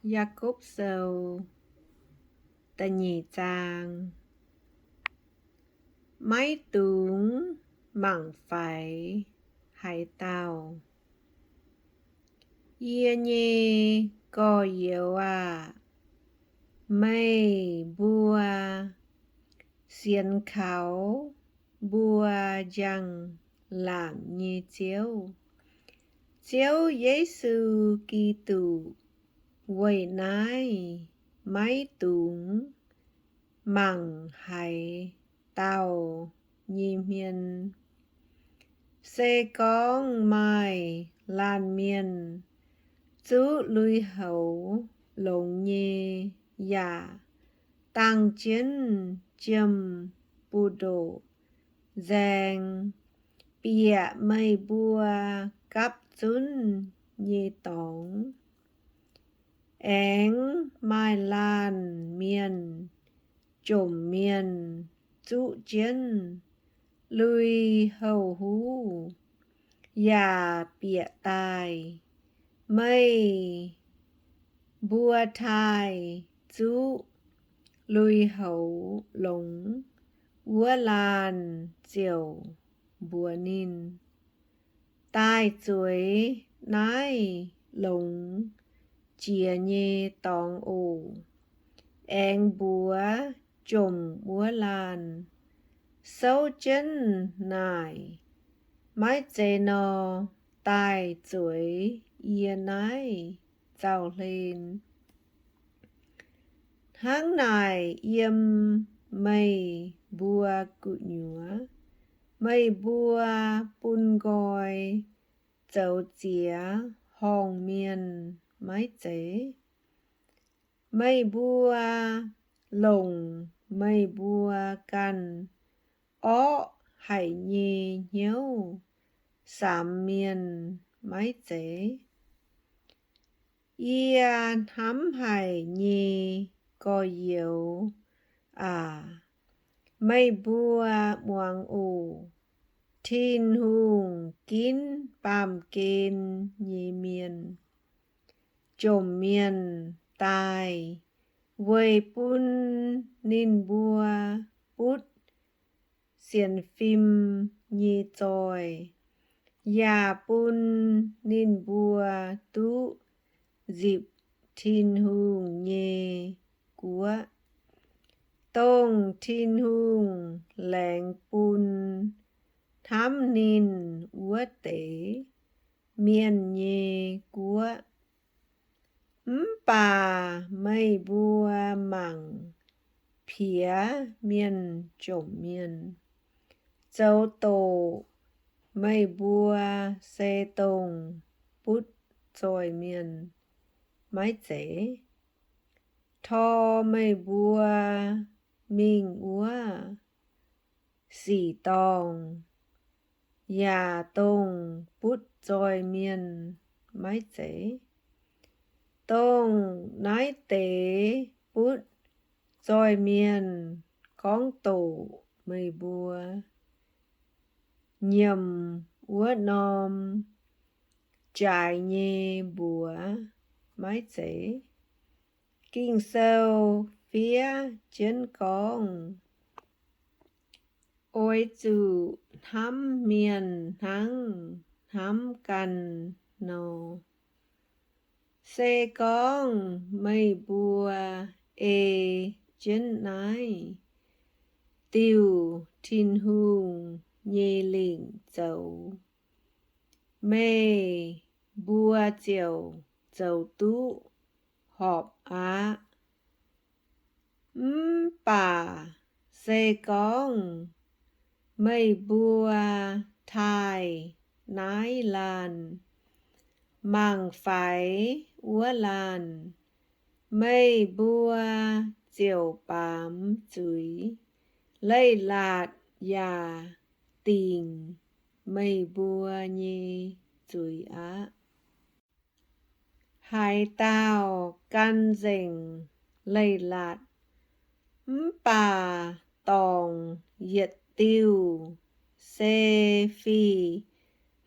Yaakopv Sou da'nyeic zaang. Maiv dungx mangc faix haaix dauh. Yie nyei gorx-youz aah! Meih mbuo sienx kaux mbuo njang-laangc nyei Ziouv, Ziouv Yesu Giduc. Weic naaiv maiv dungx mangc haaix dauh nyei hmien. Se gorngv maaih laanh mienh zuqv lui-houx longx nyei yaac dangh jienv jiem-buoz-ndoqv nzaeng, bieqc meih mbuo gapv zunv nyei dorngx, aengx maaih laanh mienh jomc mienh zuqv jienv lui-houx huv yaac bieqc daaih, meih mbuo taaih zuqv lui-houx longx wuov laanh ziouc mbuox ninh, Daaih zueiz naaiv longx jiex nyei dorngx oc. Aengx mbuox jomc wuov laanh, Souv jienv naaic. Maiv zeiz nor, daaih zueiz yie naaiv zaux-hlen. Hnangv naaic yiem meih mbuo gu'nyuoz, meih mbuo bun nqoi zoux ziex horngh mienh maiv zeiz? Meih mbuo longc meih mbuo ganh orqv haic nyei hnyouv samx mienh maiv zeiz? Yie hnamv haic nyei gorx-youz aac, meih mbuo muangx oc. Tin-Hungh ginv baamh gen nyei mienh, jomc mienh daaih weic bun ninh mbuo butv sienx fim nyei zoih, yaac bun ninh mbuo duqv nzipc Tin-Hungh nyei guoqv, dongh Tin-Hungh laengz bun hnamv ninh wuov deix mienh nyei guoqv. Mv baac meih mbuo mangc piex mienh jomc mienh, zoux doqc meih mbuo se dongh butv zoih mienh maiv zeiz? Tor meih mbuo mingh wuov sic dorngh yaac dongh butv zoih mienh maiv zeiz? Dongh naaiv deix butv zoih mienh gorngv doqc meih mbuo nyiemc wuov norm jaaix nyei mbuox maiv zeiz? Ging-Sou fiev jienv gorngv, Oix zuqc hnamv mienh hnangv hnamv ganh nor. Se gorngv meih mbuo ei jienv naaiv diuh Tin-Hungh nyei lingc zoux, meih mbuo ziouc zoux duqv horpc aqv. Mv baac se gorngv meih mbuo taaih naaiv laanh mangc faix wuov laanh, meih mbuo ziouc baamz zuiz. Leiz-latc yaac dingc meih mbuo nyei zuiz aqv. Haaix dauh gan nzengc leiz-latc mv baac dorngc yietc diuh se fih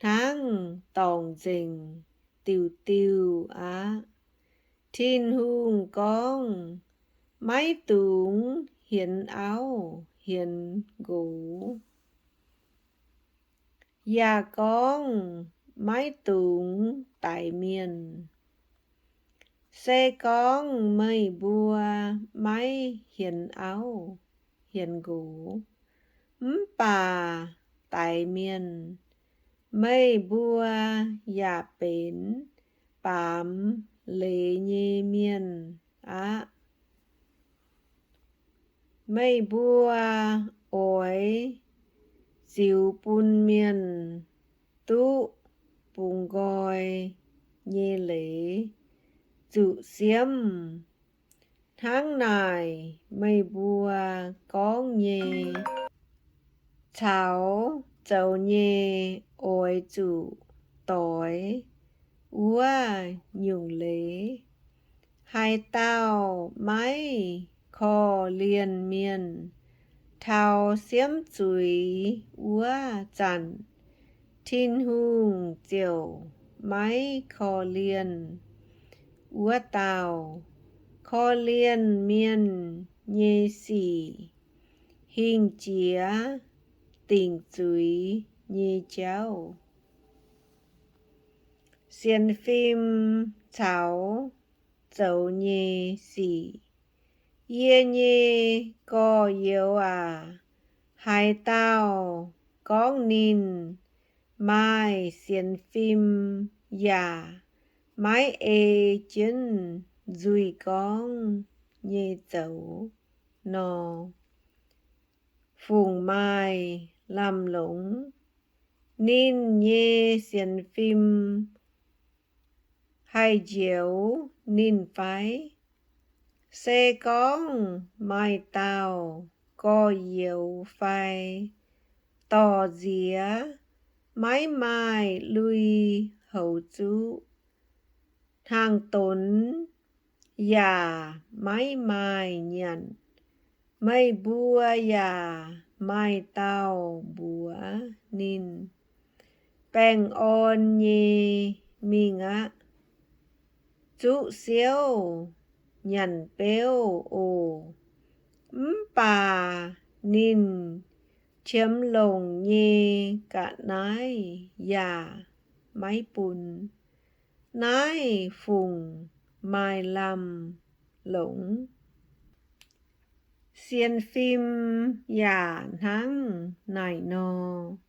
hnangv dorngc nzengc diuh diuh aqv. Tin-Hungh gorngv, maiv dungx hienx auv hienx nqox, yaac gorngv, maiv dungx daix mienh. Se gorngv meih mbuo maiv hienx auv hienx nqox mv baac daix mienh, meih mbuo yaac benx baamz leiz nyei mienh aqv. Meih mbuo oix ziux bun mienh duqv bungx nqoi nyei leiz zuqc siemv, hnangv naaic meih mbuo gorngv nyei caux zoux nyei oix zuqc doix wuov nyungc leiz. Haaix dauh maiv korv-lienh mienh taux siemv zuiz wuov zanc, Tin-Hungh ziouc maiv korv-lienh wuov dauh. Korv-lienh mienh nyei sic hingh jiex dingc zuiz nyei jauv. Sienx fim caux zoux nyei sic. Yie nyei gorx-youz aac, haaix dauh gorngv ninh maaih sienx fim yaac maiv ei jienv nzuih gorngv nyei zoux nor, fungc maaih lamh longc? Ninh nyei sienx fim haih njoux ninh fai? Se gorngv maaih dauh gorx-youz fai dorc nziex maiv maaih lui-houx zuqv, hnaangx-donx yaac maiv maaih nyanc, meih mbuo yaac maaih dauh mbuox ninh, Baengh orn nyei mingh aqv. Zuqv siouv nyanc beuv oc. Mv baac ninh qiemx longc nyei ga'naaiv yaac maiv bun. Naaiv fungc maaih lamh longc? Sienx fim yaac hnangv naaic nor.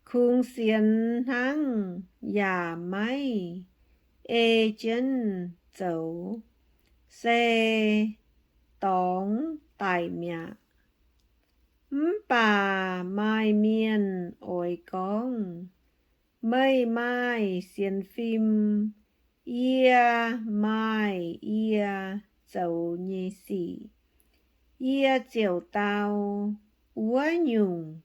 Kungx sienx hnangv yaac maiv ei jienv zoux, se dorngx daic mi'aqv. Mv baac maaih mienh oix gorngv, Meih maaih sienx fim. Yie maaih yie zoux nyei sic. Yie ziouc dau wuov nyungc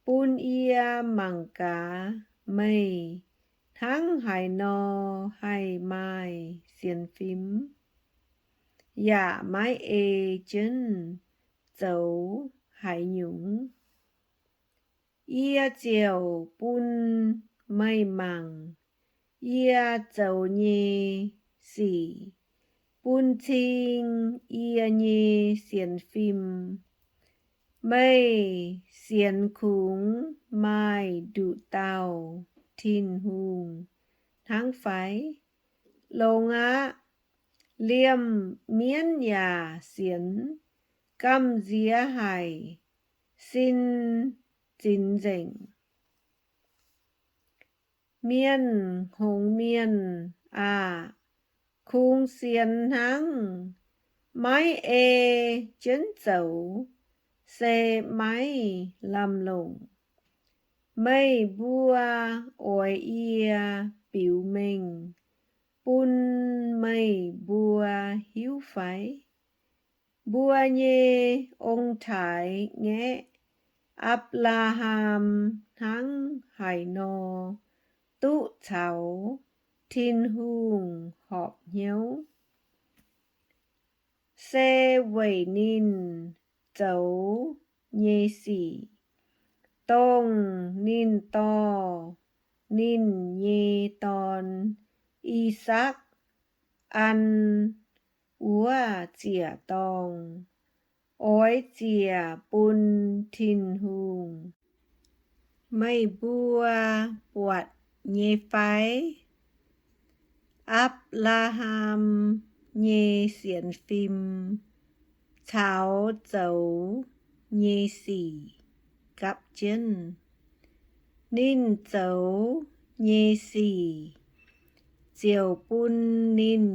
bun yie mangc gaax meih hnangv haaix nor haih maaih sienx fim, yaac maiv ei jienv zoux haaix nyungc. Yie ziouc bun meih mangc yie zoux nyei sic, bun cing yie nyei sienx fim. Meih sienx kungx maaih nduqc dauh Tin-Hungh hnangv fai? Longx aqv. Liemh mienv yaac sienx, gamh nziex haic, sin zinx nzengc. Mienh hngongx mienh aah! Kungx sienx hnangv, maiv ei jienv zoux, se maiv lamh longc. Meih mbuo oix yie biux mengh bun meih mbuo hiuv fai? Mbuo nyei ong-taaix-ngaeqv, Apc^laa^ham, hnangv haaix nor duqv caux Tin-Hungh horpc hnyouv, se weic ninh zoux nyei sic, dongh ninh dorh ninh nyei dorn, I^sakc, an wuov ziec-dorngh, oix ziec bun Tin-Hungh. Meih mbuo buatc nyei fai? Apc^laa^ham nyei sienx fim caux zoux nyei sic gapv jienv. Ninh zoux nyei sic ziouc bun ninh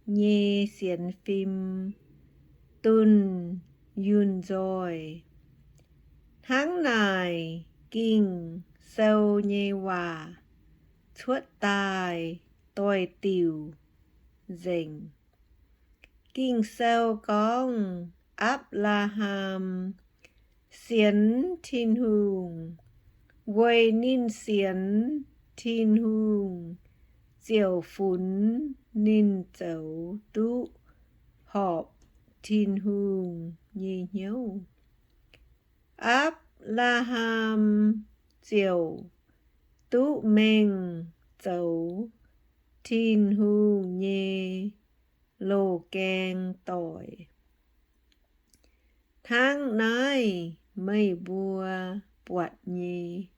nyei sienx fim dunh yunh nzoih. Hnangv naaic, Ging-Sou nyei waac cuotv daaih doix-diuc nzengc. Ging-Sou gorngv Apc^laa^ham sienx Tin-Hungh. Weic ninh sienx Tin-Hungh ziouc funx ninh zoux duqv horpc Tin-Hungh nyei hnyouv. Apc^laa^ham ziouc duqv mengh zoux Tin-Hungh nyei loz-gaeng doic. Hnangv naaiv meih mbuo buatc nyei,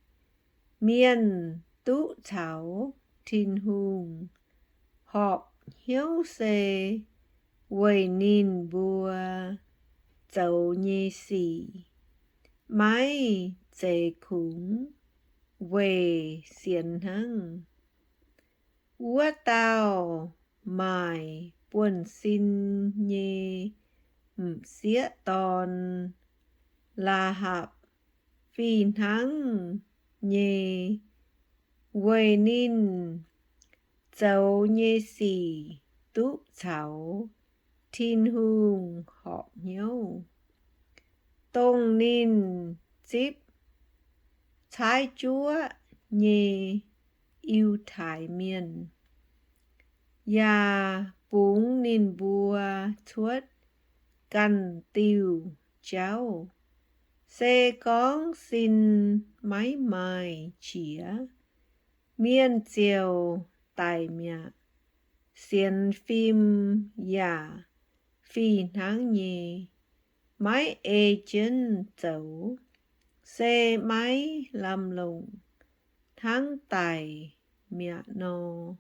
mienh duqv caux Tin-Hungh horpc hnyouv se weic ninh mbuo zoux nyei sic maiv zeiz kungx weic sienx hnangv. Wuov dauh maaic buonv-sin nyei m'sieqv dorn, Laa^hapc, fih hnangv nyei weic ninh zoux nyei sic duqv caux Tin-Hungh horpc hnyouv, dongh ninh zipv caaiv juoqv nyei Yiutai Mienh, yaac bungx ninh mbuo cuotv ganh diuh jauv. Se gorngv sin maiv maaih qiex, mienh ziouc daic mi'aqv. Sienx fim yaac fih hnangv nyei, maiv ei jienv zoux, se maiv lamh longc hnangv daic mi'aqv nor.